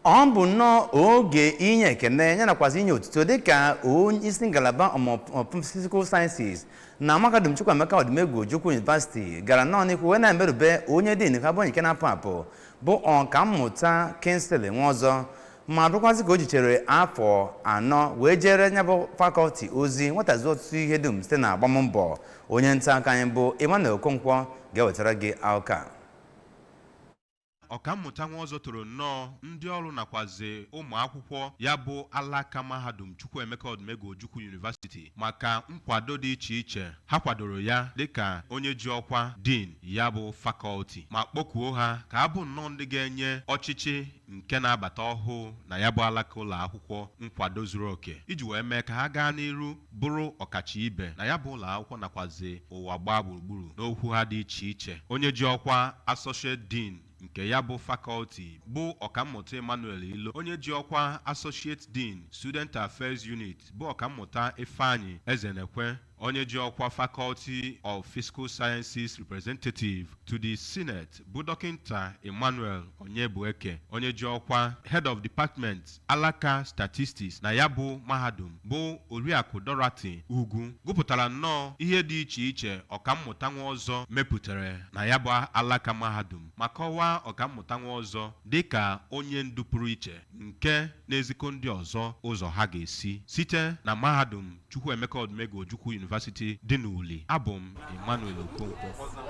Ọ bụ nnọọ oge inye ekene ya nakwazi inye otuto dịka onye isi ngalaba ọmụmụ Physical Sciences na Mahadum Chukwuemeka Odumegwu Ojukwu University gara nnọọ n'ihu wee na-emerube onye dean ha bụ onye nke na-apụ apụ, bụ Ọkammụta Kingsley Nwaọzọ, ma bụrụkwazị ka o jichere afọ 4 wee jere ya bụ faculty ozi, nwetazi ọtụtụ ihe dum site na agbammbọ. Onye nta akụkọ anyị bụ Emmanuel Okonkwo ga-ewetara gị akụkọ a. Ọkammụta Nwaọzọ toro nnọọ ndị ọrụ nakwazi ụmụ akwụkwọ ya bụ alaka Mahadum Chukwuemeka Odumegwu Ojukwu University maka nkwado dị iche iche ha kwadoro ya dịka onye ji ọkwa dean ya bụ faculty, ma kpọkuo ha ka ha bụ nnọọ ndị ga-enye ọchịchị nke na-abata ọhụụ na ya bụ alaka ụlọ akwụkwọ nkwado zuru oke iji wee mee ka ha gaa n'iru bụrụ ọkacha ibe na ya bụ ụlọ akwụkwọ nakwazi ụwa gbaa gburugburu. N'okwu ha dị iche iche, onye ji ọkwa associate dean nke ya bụ faculty, bụ Ọkammụta Emmanuel Ilo, onye ji ọkwa associate dean, Student Affairs Unit, bụ Ọkammụta Ifeanyi Ezenekwe, onye ji ọkwa Faculty of Physical Sciences representative to the Senate, bụ Dọkịnta Emmanuel Onyebueke, onye ji ọkwa Head of Department, alaka Statistics na ya bụ mahadum, bụ Oriakụ Dorothy Ugwu, gụpụtara nnọọ ihe dị iche iche Ọkammụta Nwaọzọ mepụtara na ya bụ alaka mahadum, ma kọwaa Ọkammụta Nwaọzọ dịka onye ndu pụrụ iche nke na-ezikọ ndị ọzọ ụzọ ha ga-esi. Site na Mahadum Chukwuemeka Odumegwu Ojukwu University dị n'Uli, abụ m Emmanuel Okonkwo.